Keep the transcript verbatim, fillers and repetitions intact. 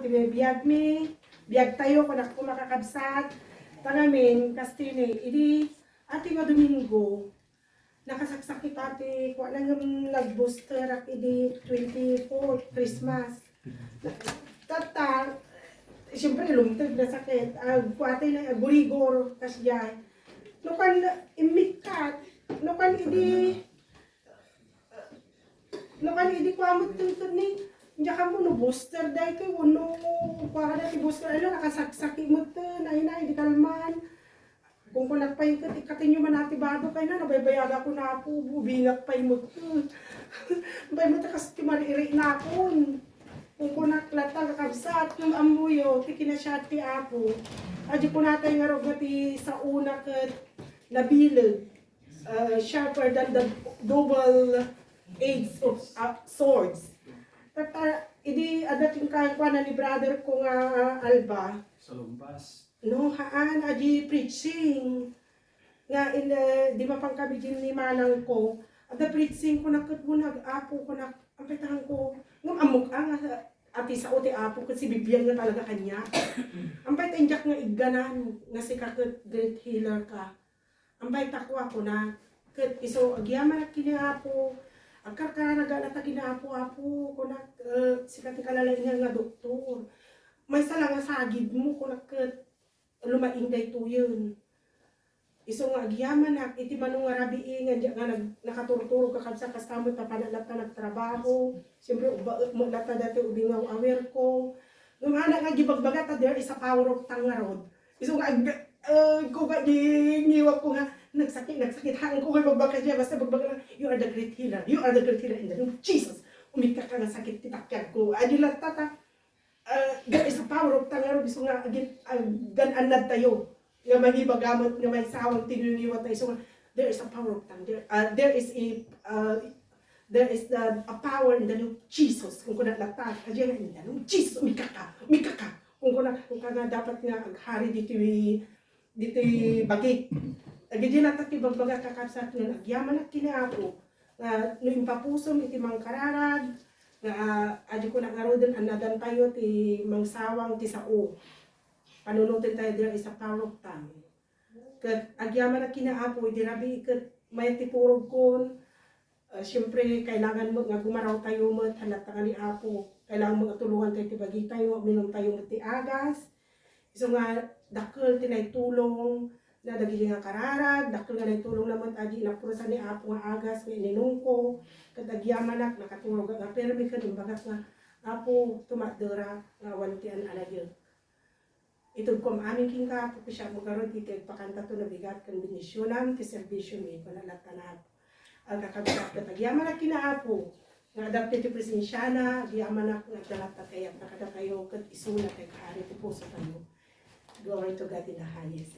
Biag mi, biag tayo, kunak ko makakabsat. Tangamin, kastini, idi, ati nga Domingo, nakasaksakit ati, kuana nga nag-booster ak idi twenty-fourth, Christmas. Tatta, siyempre, lumteg na sakit. Ah, kuati na, gurigor, kasdiay. No kan, imikkat, no kan idi, no kan idi kuamot tungtod ni, diak ammo no booster daytoy, wenno kuana ti booster, ano, nakasaksaki met, nay, nay, di kalman. Kunkunak pay ket, ikkatenyo man ati bado kay na, nabaybayagak ko na, Apo, bubingak pay met. Pay met kas ti mariri nakon. Kunkunak latta, kakabsat, ngem ammoyo, ti kinasiat ti Apo. Adi kunatay ngarud nga ti saona ket nabileg, uh, sharper than the double edge of, uh, swords. Tatta, idi adda ti kuana ni brother ko nga Alba. Sa lumpas. No, haan, adi preaching. Nga in, eh, di mapan kami din ni manang ko. Adda preaching ko na ket bunag, Apo, ko na, ampay tahan ko. Ngem ammok, ah, nga ati sao ti Apo ket sibibiag nga talaga kaniak. Ampay ta indiak nga igganan nga sika ket great healer ka. Ampay ta kua, kuna, ket isu agyamanak ken ni Apo. Agkarkararaga latta ken ni Apo, Apo, kuna, eh, sika ti kalalaingan nga doktor. Maysa la nga sagidmo, kuna, ket lumaing daytoyen. Isu nga agyamanak iti mano nga rabii nga, nga nag-, nakaturturog, kakabsat, kasta met ta pay latta nagtrabaho. Siyempre, ubbaek met latta daytoy ubing nga awer ko. Ngem haan nga agibagbaga ta there is a power of tongue ngarud. Isu nga ag-, eh, ko nga di ngiwat ko nga, "Nagsakit, nagsakit." Haan ko nga ibagbaga kaniak, basta ibagbaga lang, "You are the great healer. You are the great healer in the name of Jesus." Umikkaka nga sakit ti takyag ko. Adi latta ta, ah, there is a power of tongue ngarud, isu nga agin-, ah, gan-annad tayo nga mangibaga met nga maisawang ti ngiwat tayo. Isu nga, there is a power of tongue. There, ah, there is a, ah, there is the, a power in the name of Jesus. Kunkunak latta, adi nga, "In the name of Jesus, umikkaka, umikkaka." Kunkunak, kunkunak nga dapat nga aghari ditoy, ditoy bagik. Dagiti latta ti ibagbaga, kakabsat, nga agyamanak ken ni Apo, nga no impapusom iti mangkararag, nga, ah, adi ko ngaruden, annadan tayo ti mangsawang ti sao. Panunoten tayo, there is a power of tongue. Ket agyamanak ken ni Apo, idi rabii ket mayat ti purogkon, ah, siyempre, kailangan met nga gumaraw tayo met, haan latta nga ni Apo. Kailangan met nga tulongan tayo ti bagitayo, uminum tayo met ti agas. Isu nga dakkel ti naitulong na dagiti nga kararag, dakkel nga naitulong na met adi napuresan ni Apo nga agas nga ininumko, ket agyamanak nakaturog nga permi ket imbagak nga, "Apo, tumakderak nga awan ti an-anayek." Itedko am-amin kenka, Apo, ket siak met ngarud iti agpakantato nabigat ken bendisionam ti serbisio mi, kuna latta ni Apo. Agkakabsat ket agyamanak ken ni Apo nga adda ti presensiana, agyamanak nga adda latta ti ayatna kadatayo ket isuna ti agari ti pusotayo. Glory to God in the highest.